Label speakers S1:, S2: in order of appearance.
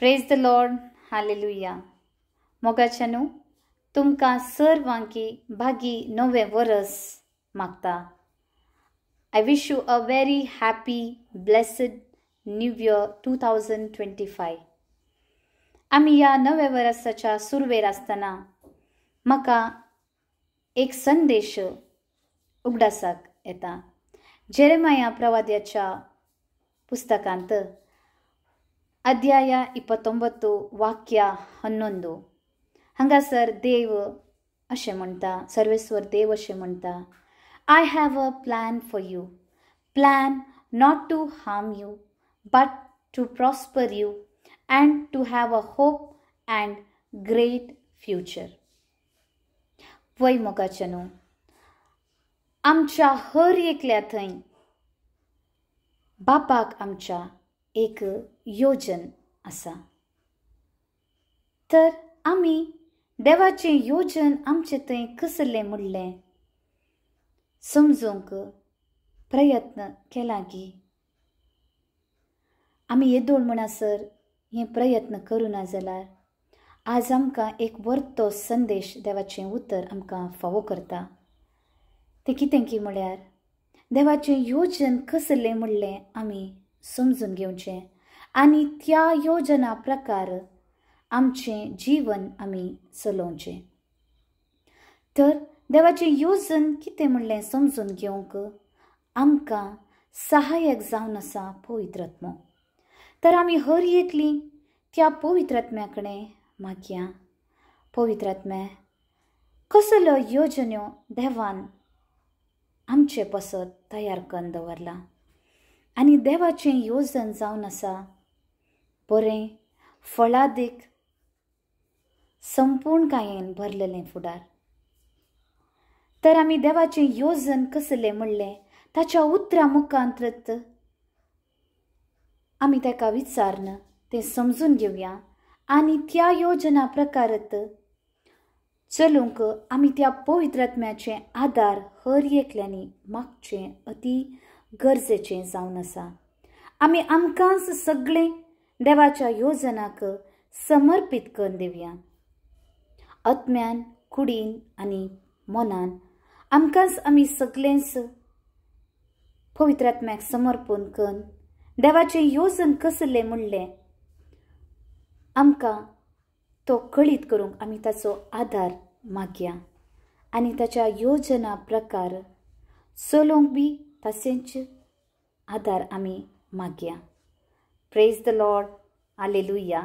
S1: Praise the Lord, hallelujah. मोगाच्यानू तुमकां सर्वांकी भागी नवें वरस मागता. I wish you a very happy blessed new year 2025. आमी ह्या नव्या वर्साच्या सुरवेर आसतना म्हाका एक संदेश उगडासाक येता. जेरेमाया प्रवाद्याच्या पुस्तकांत अध्याय 29 वाक्य 11 हांगासर देव अशें म्हणटा, सर्वेस्वर देव अशें म्हणटा, I have a plan for you, plan not to harm you but to prosper you and to have a hope and great future. वय मोगाच्यानू, आमच्या हर एकल्या थंय बापाक आमच्या एक योजन आसा. तर आमी देवाचें योजन आमचे थंय कसलें म्हणलें समजूंक प्रयत्न केला की आमी येदोळ म्हणसर हे प्रयत्न करूं ना जाल्यार आज आमकां एक वर्तो संदेश देवाचें उतर आमकां फावो करता. तें कितें की म्हळ्यार देवाचें योजन कसलें म्हणलें आमी समजून घेवचें आनी त्या योजना प्रकार आमचें जीवन आमी चलोवचें. तर देवाचें योजन कितें म्हणलें समजून घेवंक आमकां सहायक जावन आसा पवित्र आत्मो. तर आमी हर एकली त्या पवित्र आत्म्या कडेन मागया, पवित्र आत्म्या कसल्यो योजन्यो देवान आमचे पासत तयार करून दवरला आनी देवाचें योजन जावन आसा बरें फळादीक संपूर्णकायेन भरलेलें फुडार. तर आमी देवाचें योजन कसलें म्हणलें ताच्या उतरां मुखांतरत आमी ताका विचारून तें समजून घेवया आनी त्या योजना प्रकारत चलूंक आमी त्या पवित्र आत्म्याचें आदार हर एकल्यांनी मागचें अती गरजेचें जावन आसा. आमी आमकांच सगळें देवाच्या योजनाक समर्पीत करून दिवया. आत्म्यान, कुडीन आनी मनान आमकांच आमी सगळेंच पवित्र आत्म्याक समर्पण करून देवाचें योजन कसलें म्हणलें आमकां तो कळीत करूंक आमी ताचो आदार मागया आनी ताच्या योजना प्रकार चलोवंक बी तशेंच आदार आमी मागया. Praise the Lord, hallelujah.